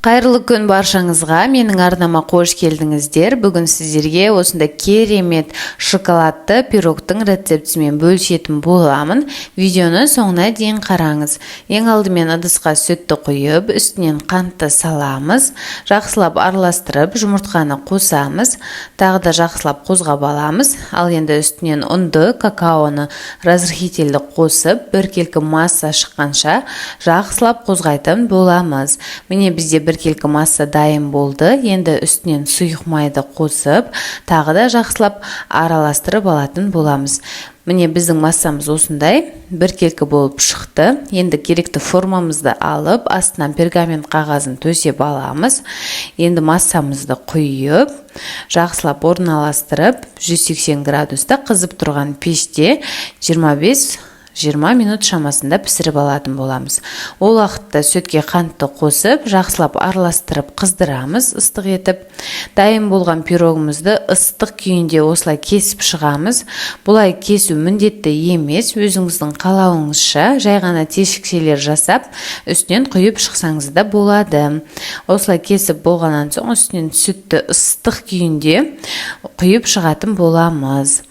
Қайырлы күн баршаңызға! Менің арнама қош келдіңіздер! Бүгін сіздерге осындай керемет шоколадты пирогтың рецептісімен бөлісетін боламын. Видеоны соңына дейін қараңыз. Ең алдымен ыдысқа сүтті құйып, үстінен қантты саламыз. Жақсылап араластырып, жұмыртқаны қосамыз. Тағы да жақсылап қозғап аламыз. Ал енді үстінен ұнды, какаоны, разрыхительді қосып, біркелкі масса шыққанша жақсылап қозғайтын боламыз. Міне, бізде біркелкі масса дайын болды. Енді үстінен сұйық майды қосып, тағы да жақсылап араластырып алатын боламыз. Міне, біздің массамыз осындай біркелкі болып шықты. Енді керекті формамызды алып, астынан пергамент қағазын төсеп аламыз. Енді массамызды құйып, жақсылап орналастырып, 180 градуста қызып тұрған пеште 25 20 минут шамасында пісіріп алатын боламыз. Ол уақытта сүтке қантты қосып, жақсылап араластырып, қыздырамыз ыстық етіп. Дайын болған пирогымызды ыстық күйінде осылай кесіп шығамыз. Бұлай кесу міндетті емес, өзіңіздің қалауыңызша жай ғана тесікшелер жасап, үстінен құйып шықсаңыз да болады. Осылай кесіп болғаннан соң, үстінен сүтті ыстық күйінде құйып шығатын боламыз.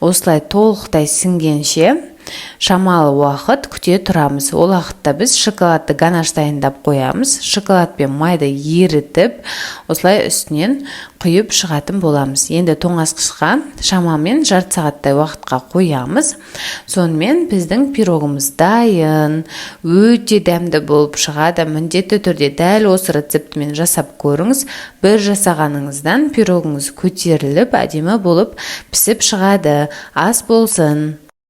Осылай толықтай сіңгенше шамалы уақыт күте тұрамыз. Ол уақытта біз шоколадты ганаш дайындап қоямыз. Шоколад пен майды ерітіп, осылай үстінен құйып шығатын боламыз. Енді тоңазытқышқа шамамен жарты сағаттай уақытқа қоямыз. Сонымен, біздің пирогымыз дайын. Өте дәмді болып шығады. Міндетті түрде дәл осы рецептімен жасап көріңіз. Бір жасағаныңыздан пирогыңыз көтеріліп, әдемі болып пісіп шығады. Ас болсын!